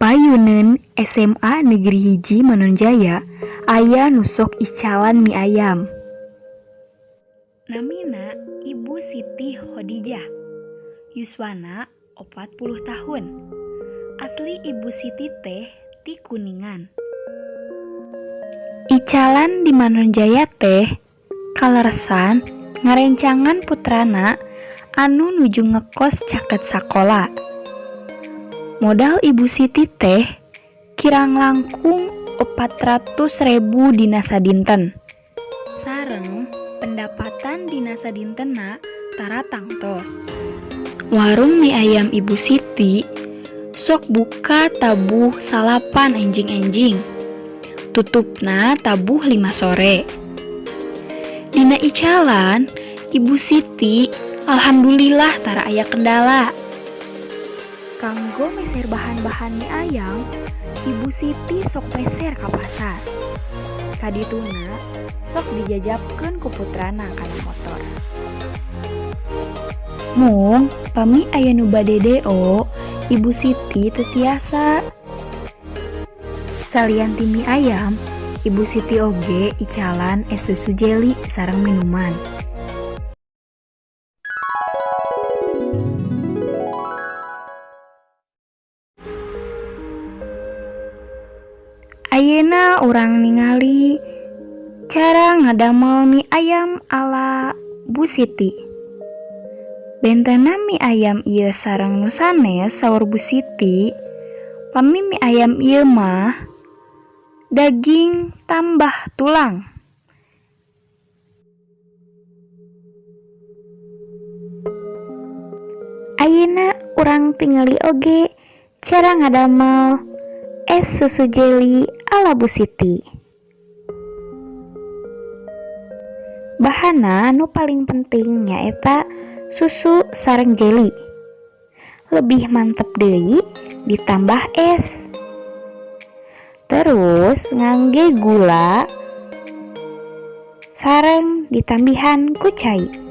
Payuneun SMA Negeri 1 Manonjaya aya nu sok icalan mie ayam. Namina Ibu Siti Khodijah. Yuswana 40 tahun. Asli Ibu Siti teh ti Kuningan. Icalan di Manonjaya teh kaleresan ngarencangan putrana anu nuju ngekos caket sakola. Modal Ibu Siti teh kirang langkung 400.000 dina sadinten. Sareng pendapatan dina sadintenna tara tangtos. Warung mie ayam Ibu Siti sok buka tabuh 9 enjing-enjing. Tutupna tabuh 5 sore. Dina icalan Ibu Siti alhamdulillah tara aya kendala. Kanggo meser bahan-bahan mie ayam, Ibu Siti sok meser ka pasar. Kadituna sok dijajapkeun ku putrana kana motor. Mung pami aya nu bade DO, Ibu Siti teu tiasa. Salian ti mie ayam, Ibu Siti oge icalan es susu jeli sareng minuman. Ayeuna urang ningali cara ngadamel mie ayam ala Bu Siti. Bentenna mie ayam ieu sareng nu sanes, saur Bu Siti, pami mie ayam ieu mah daging tambah tulang. Ayeuna urang tingali oge cara ngadamel es susu jeli ala Bu Siti. Bahanna nu paling penting nyaeta susu sareng jeli. Lebih mantep deui ditambah es. Terus ngangge gula sareng ditambihan ku cai.